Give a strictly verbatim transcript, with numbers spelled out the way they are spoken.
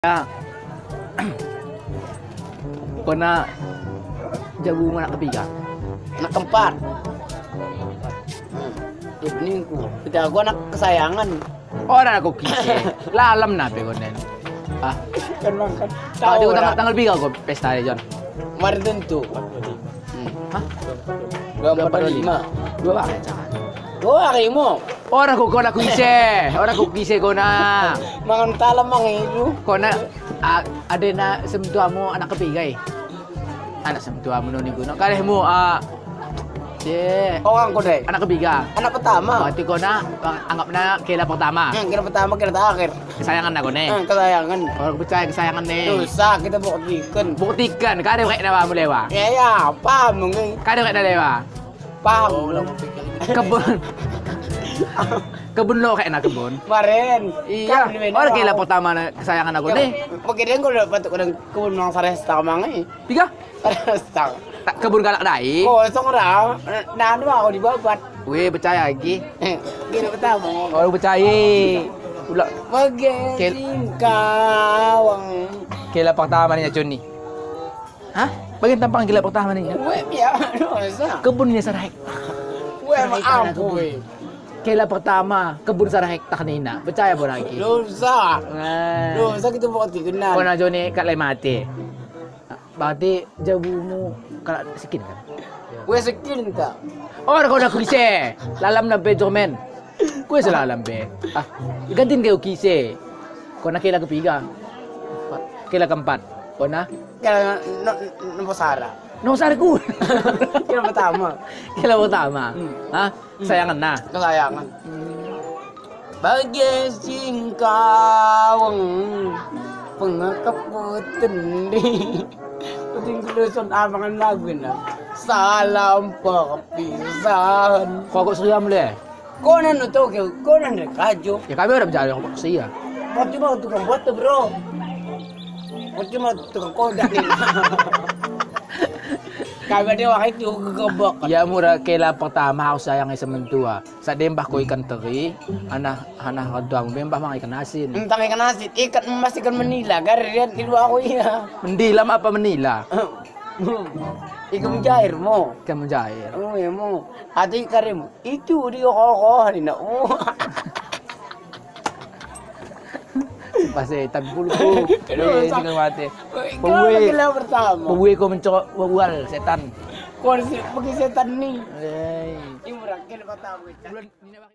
Ya. Kona jabu anak ketiga. Anak keempat. Hmm. Ini ku. Kita aku anak kesayangan. Orang aku kise. Lalem na pe konen. Ah. Kan makan. Tadi tanggal, tanggal tiga aku pesta ya, John. Kemarin tentu. Hmm. Hah? Dua empat dua lima. Dua hari, jangan. Dua hari mo. Orang kok kona kuise, orang kok kuise kona. Mangan talam mang itu. Kona, a-, adena semtuamu anak ketiga, eh? Anak semtuamu noni guna. Kaleh mu, a, ye. Orang kau deh. Anak ketiga. Anak pertama. Berarti kona anggap na kela pertama. Hmm, kela pertama, kela terakhir. Kesayangan aku ni. Hmm, kesayangan. Orang percaya kesayangan ni. Susah kita buktikan. Buktikan, kada kayak nama mulai wah. Ya, ya, paham mungkin. Kada kayak nama. Paham. Oh, udah mau pikir. Kebun. Kebun lo kayak nak kebun. Kemarin. Iya. Kan di mana? Orang kela pertama na kesayangan aku ni. Pakai dia kau dapat kebun mang sareh setengah mang ni. Tiga. Sareh setengah. Tak kebun galak dai. Kosong dah. Nah, dua aku dibabat. Weh, percaya lagi. Eh, kela pertama. Orang percaya. Pula. Bagai Kel- singkawang. Kela pertama ni, Joni. Hah? Bagian tampang kela pertama ni. Weh, ya, dosa. Kebun ni sarah hektar. Weh, maaf, weh. Kela pertama, kebun sarah hektar ni nak. Percaya pun lagi. Dosa. Nah. Dosa kita buat kenal. Kau nak Joni kat lain mati. Berarti jabumu kalau sekin kan? Weh, sekin tak? Oh, kau dah kuise. Lalam dah Benjamin. Kue salah lambe. Ah, ganti ke ukise. Kau nak kela kepiga. Kela keempat. Kau nak? Kela no-, nombor sara. Nombor sara ku. Kela pertama. Kela pertama. Hmm. Ha? Kesayangan nah. Kesayangan. Bagai singkawang pengakap tendi. Penting kuluson abangan lagu nah. Salam perpisahan. Kau kok serius mulai? Kau nan tu ke, kau nan dekat jo. Ya, kami orang berjalan kok sia. Buat cuma tukang buat tu, bro. Buat cuma tukang kodak ni. Kami ada orang itu gegebek. Ya, murah kela pertama harus sayang sementua. Sadembah kau ikan teri, anak anak orang tua membah mang ikan asin. Entah ikan asin, ikan emas, ikan menila, kan dia di luar aku iya. Mendilam apa menila? Ikan mujair mo. Ikan mujair. Oh, ya mo. Atau ikan rem. Itu dia roh-roh ni nak. Oh. Pasal setan pun lupa. Eh, jangan mati. Kau lagi lah pertama. Pembuih kau mencok wal setan. Kau si-, pergi setan ni. Eh. Ini murah, kena patah. Bulan ni nak